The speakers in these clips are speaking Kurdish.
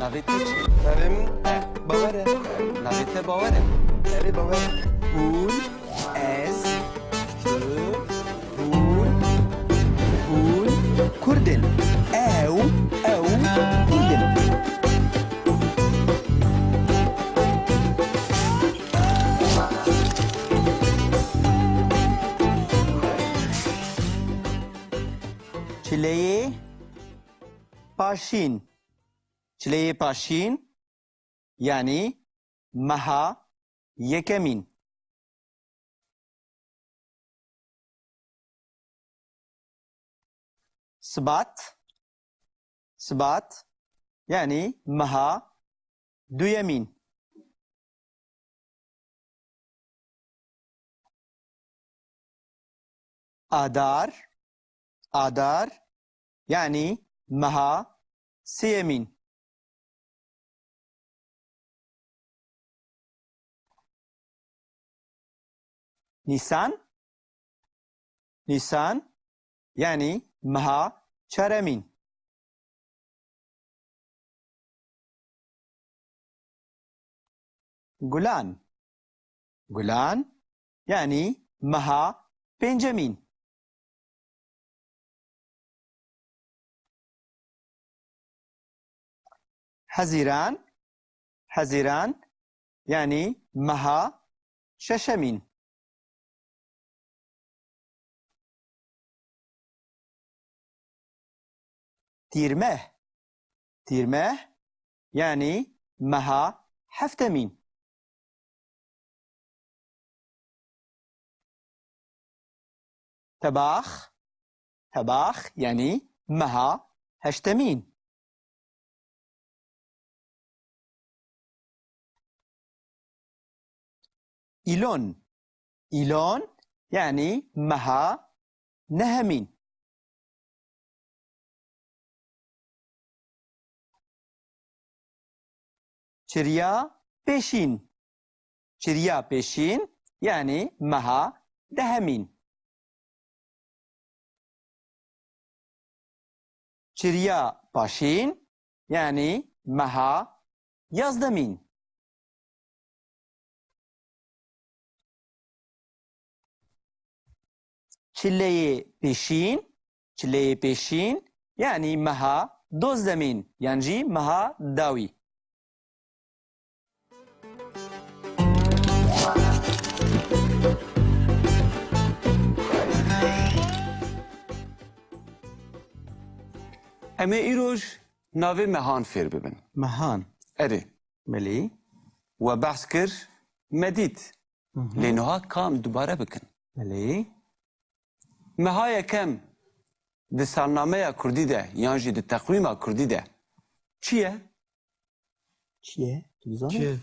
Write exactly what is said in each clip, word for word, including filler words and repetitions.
Navê te çi? Navê min Bawer e. Navê te Bawer e. Erê, Bawer e. Hûn, ez, tu, hûn, hûn Kurd in. Ew, ew Kurd in. Çileyê paşîn. Çileyê paşîn, yanî meha yekemîn. Sibat, sibat, yanî meha duyemîn. Adar, adar, yanî meha sêyemîn. Nîsan, nîsan, yanî meha çaremîn. Gulan, gulan, yanî meha pêncemîn. Hezîran, hezîran, yanî meha şeşemîn. Tîrmeh, tîrmeh, yanî meha heftemîn. Tebax, tebax, yanî meha heştemîn. Îlon, îlon, yanî meha nehemîn. Çiriya pêşîn. Çiriya pêşîn, yanî meha dehemîn. Çiriya paşîn, yanî meha yazdemîn. Çileyê pêşîn, çileyê pêşîn, yanî meha dozdemîn, yan jî meha dawî. Em ê îroj navê mehan fêr bibin. Mehan. Erê. Belê. We behs kir, me dît. Hı hı. Lê niha ka em dubare bikin. Belê. Meha yekem di salnameya kurdî de yan jî di teqwîma kurdî de çi ye? Çi ye? Tu dizanî? Çi ye?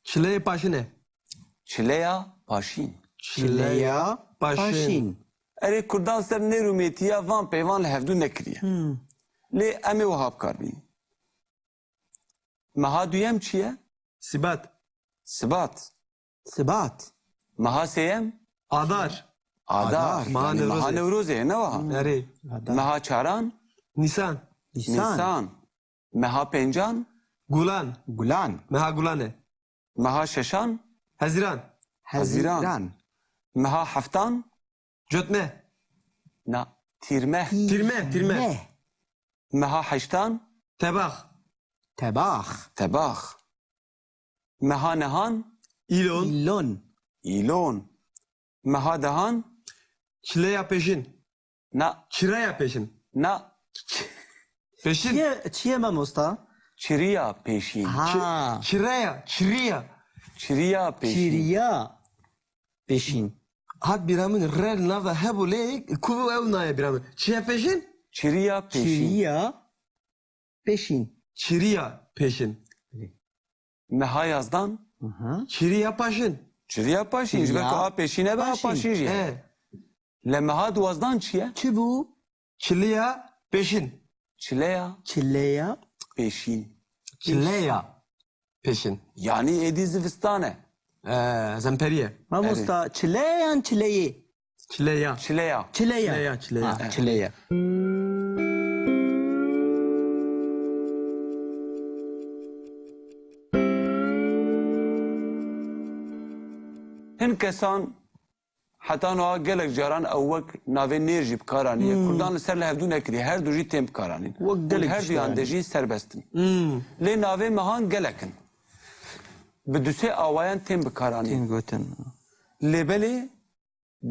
Çileyê paşîn e. Çileya paşîn. Çileya paşîn. Erê, kurdan ser nêrûmêtiya van peyvan li hevdû nekiriye. Hmm. Lê em ê wiha bi kar bînin. Meha duyem çi ye? Sibat. Sibat. Sibat. Meha sêyem? Adar. Adar. Adar. Meha Yanî Newrozê. Meha Newrozê ye, ne wiha? Hmm. Erê. Adar. Meha çaran? Nîsan. Nîsan. Nîsan. Meha pêncan? Gulan. Gulan. Meha Gulan e. Meha şeşan? Hezîran. Hezîran. Hezîran. Meha heftan? Cotme. Na, tîrmeh. Tîrmeh, tîrmeh. Tîrmeh. Meha heştan? Tebax. Tebax. Tebax. Meha nehan? Îlon. Îlon. Îlon. Meha dehan? Çileya pêşîn. Na. Çireya pêşîn. Na. Pêşîn. Çi ye, çi ye mamosta? Çiriya pêşîn. Ha. Çi-, çireya, çiriya. Çiriya pêşîn. Çiriya pêşîn. Hat bîra min re li nav de hebû lê ku ew naye bîra min. Çiya pêşîn? Çiriya pêşîn. Çiriya pêşîn. Çiriya pêşîn. Meha yazdan? Aha. Çiriya paşîn. Çiriya paşîn. Ji ber Çiriya ku a pêşîn e, be a paşîn. Paşîn jî. E. Le meha duwazdan çi ye? Çi bû? Çiliya pêşîn. Çileya? Çileya? Pêşîn. Çileya pêşîn. Yanî êdî zivistan e. Ee, zemperî ye. Mamosta, Erê. Çile yan çileyê? Çileya. Çileya. Çileya. Çileya, çileya. Ha, Evet. Çileya. Hin kesan heta niha gelek caran ew wek navê nêr jî bi kar aniye. Hmm. Kurdan li ser li hevdû nekiriye. Her du jî tên bi kar anîn. Wek gelek Û her duyan de jî serbest in. Hmm. Lê navê mehan gelek in. Bi du sê awayan tên bi kar anîn. Tên gotin. Lê belê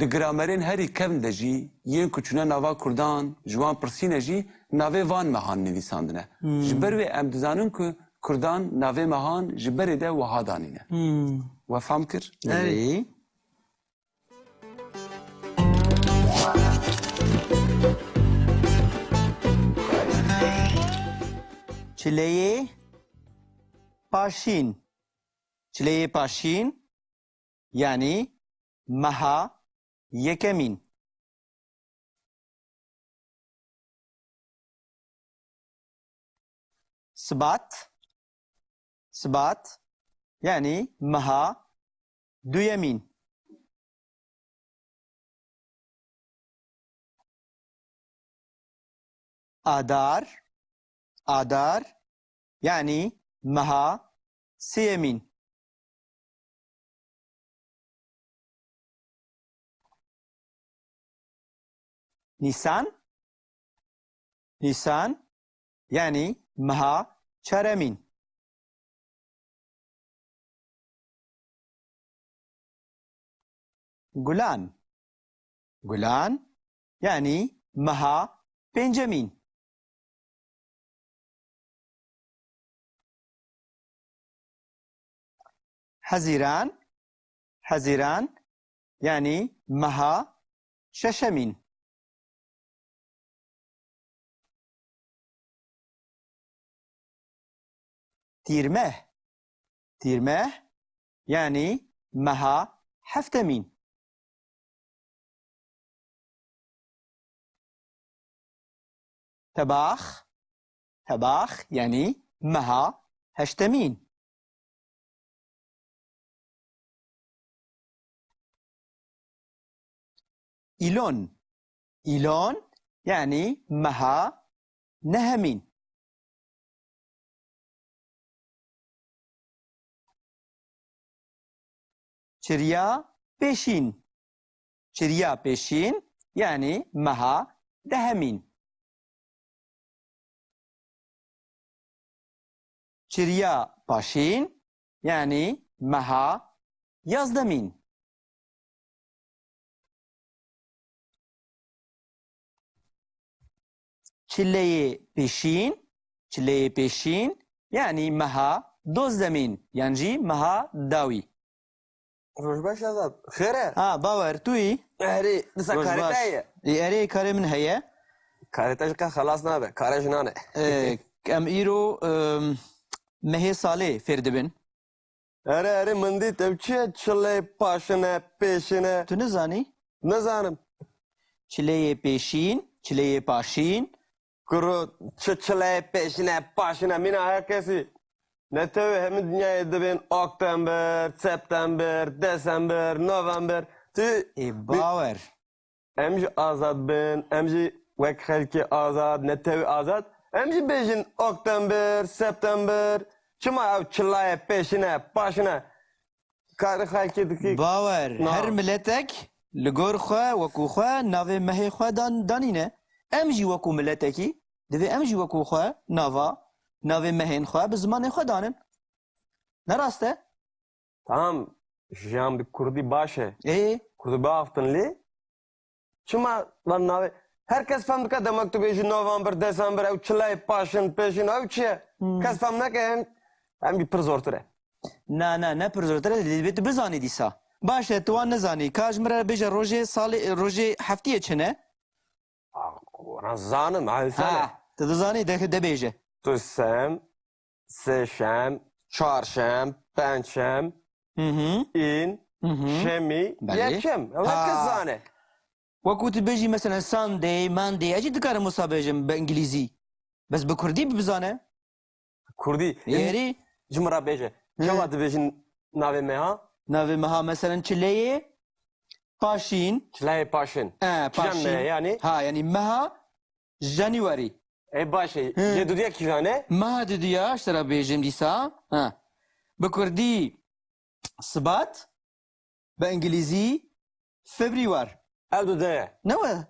di gramerên herî kevn de jî yên ku çûne nava Kurdan, ji wan pirsîne jî navê van mehan nivîsandine. Hmm. Ji ber wê em dizanin ku Kurdan navê mehan ji berê de wiha danîne. Hmm. We fam kir? Erê. Çileyê paşîn. Çileyê paşîn, yanî meha yekemîn. Sibat, sibat, yanî meha duyemîn. Adar, adar, yanî meha sêyemîn. Nîsan, nîsan, yanî meha çaremîn. Gulan, gulan, yanî meha pêncemîn. Hezîran, hezîran, yanî meha şeşemîn. Tîrmeh, tîrmeh, yanî meha heftemîn. Tebax, tebax, yanî meha heştemîn. Îlon, îlon, yanî meha nehemîn. Çiriya pêşîn. Çiriya pêşîn, yanî meha dehemîn. Çiriya paşîn, yanî meha yazdemîn. Çileyê pêşîn, çileyê pêşîn, yanî meha dozdemîn, yan jî meha dawî. Roj baş Azad. Xêr e? Ha, Bawer, tu yî? Erê, disa Roj karê baş. Te ye? Ê, erê, karê min heye. Karê te ji qe xelas nabe, karê jinan e. Ê, em îro, em, mehê salê fêr dibin. Erê, erê, min dît, ev çi ye? Çilê paşin e, pêşin e. Tu nizanî? Nizanim. Çileyê pêşîn, çileyê paşîn. Kuro, çi çileyê pêşin e, paşin e, mîna her kesî. Netewê hemî dinyayê dibên Oktember, September, Desember, November. Tu Ê, bawer. Em jî azad bin, em jî wek xelkê azad, netewî azad, em jî bêjin Oktember, September. Çima ew çilayê pêşin e, paşin e? Karê xelkê dikî. Bawer, Na. Her miletek li gor xwe, wekû xwe, navê mehê xwe dan-, danîne. Em jî wekû miletekî, divê em jî wekû xwe nava, navê mehên xwe bi zimanê xwe danin. Ne rast e? Tamam, jiyan bi kurdî baş e. Ê? Kurdî biaftin lê. Çima van navê? Her kes fem dike, demek tu bêjî November, Desember, ew çilayê paşin, pêşin, ew çi ye? Hmm. Kes fem neke, em, em jî pir zortir e. Na, na, ne pir zortir e, divê tu bizanî dîsa. Baş e, tu wan nizanî. Ka ji min re bêje rojê salê, rojê heftiyê çi ne? Ah, wana zanim, ha, insane. Ha, tu dizanî, de, de bêje. Tu sem, sêşem, çarşem, pençem, Hı hı. în, Hı hı. şemî, Belê. Yekem. Ew her kes Ha. zane. Wekû tu bêjî, mesela, Sunday, Monday, ez jî dikarim wisa bêjim bi îngilîzî. Bes bi kurdî bi bizane. Kurdî. Êrî. Ji min re bêje. Hı. Çawa dibêjin navê meha? Navê meha, mesela, çileyê paşîn. Çileyê paşin. E, Kîjan paşîn. Mehe yani? Ha, yani meha January. E, baş e. Hı. Yê dudiya kîjan e? Meha dudiya, ji te re bêjim dîsa. Ha. Bi kurdî sibat. Bi îngilîzî Febrîwar. Ev du de ye. Ne we?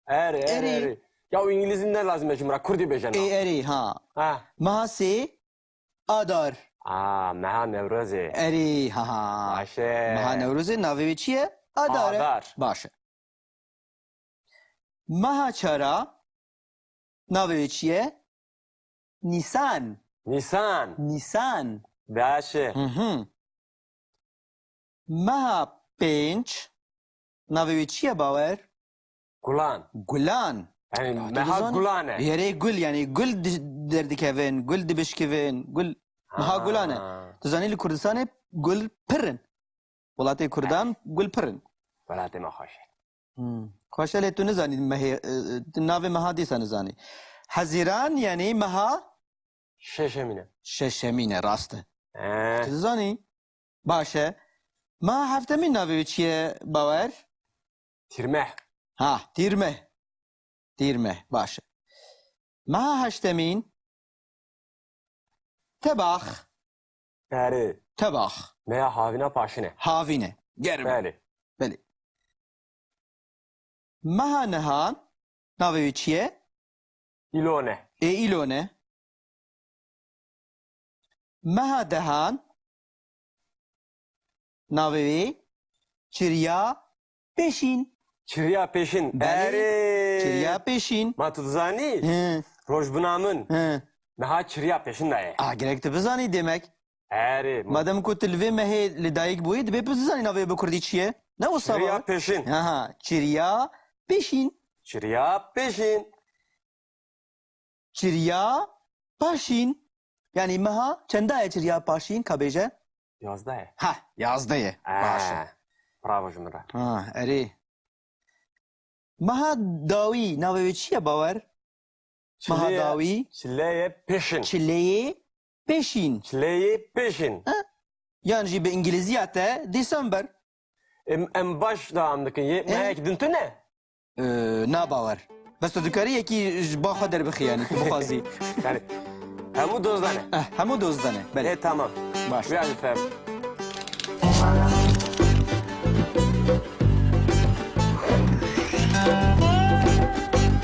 Erê, erê, Erê. erê. Ya û îngilîzî ne lazim e ji min re, kurdî bêje na. Ê, erê, ha. Ha. Meha sê, Adar. Aa, meha Newrozê. Erê, ha, ha. Baş e. Meha Newrozê navê wê çi ye? Adar e. Adar. Baş e. Meha çara navê wê çi ye? Nîsan. Nîsan. Nîsan. Baş e. Hı hı. Meha pênc navê wê çi ye, Bawer? Gulan. Gulan. Yani Ya, tu meha dizanî? gulan e. Yerê gul, yani gul di-, derdikevin, gul dibişkivin, gul. Meha gulan e. Ha. Tu zanî li Kurdistanê gul pir in. Welatê Kurdan gul pir in. Welatê me xweş e. Hmm. Xweş e, lê tu nizanî mehê, e, e, tu navê meha dîsa nizanî. Hezîran, yani meha Şeşemîn e. Şeşemîn e, rast e. He. Tu dizanî? Baş e. Meha heftemîn navê wê çi ye, Bawer? Tîrmeh. Ha, Tîrmeh. Tîrmeh, baş e. Meha heştemîn Tebax. Erê. Tebax. Meha havîna paşin e. Havîn e. Germ e. Belê. Belê. Meha nehan navê wê çi ye? Îlone. Ê, îlone. Meha dehan navê wê çiriya pêşîn. Çiriya pêşîn. Belê. Erê. Çiriya pêşîn. Ma tu dizanî? He. Rojbina min. He. Meha çiriya pêşîn de ye. A, gerek tu bizanî demek. Erê. Madem ku tu li vê mehê li dayik bûyî, dibê tu bizanî navê bi kurdî çi ye? Ne wisa Çiriya baba? pêşîn. Aha, çiriya pêşîn. Çiriya pêşîn. Çiriya paşîn. Yani meha çenda ye çiriya paşîn, ka bêje? Yazdeh ye. Ha, yazdeh ye. Ee, Baş e. Bravo ji min re. Ha, erê. Meha dawî, navê wê çi ye, Bawer? Meha Çileye, dawî. Çileyê pêşin. Çileyê pêşîn. Çileyê pêşin. Ha? Yan jî bi îngilîziya te December. Em, em baş dewam dikin. Yê, Em- mehek din tune? Ee, na, Bawer. Bes tu dikarî yekî ji ba xwe derbixî, yani, tu bixwazî. Yani, hemû dozdane. Eh, hemû dozdane. Belê. E, tamam. Baş. Wî alî fer.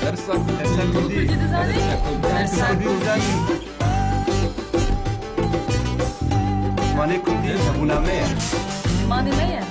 Dersa Kurdî dizanî? Dersa Kurdî dizanî? Zimanê Kurdî hebûna me ye. Zimanê me ye.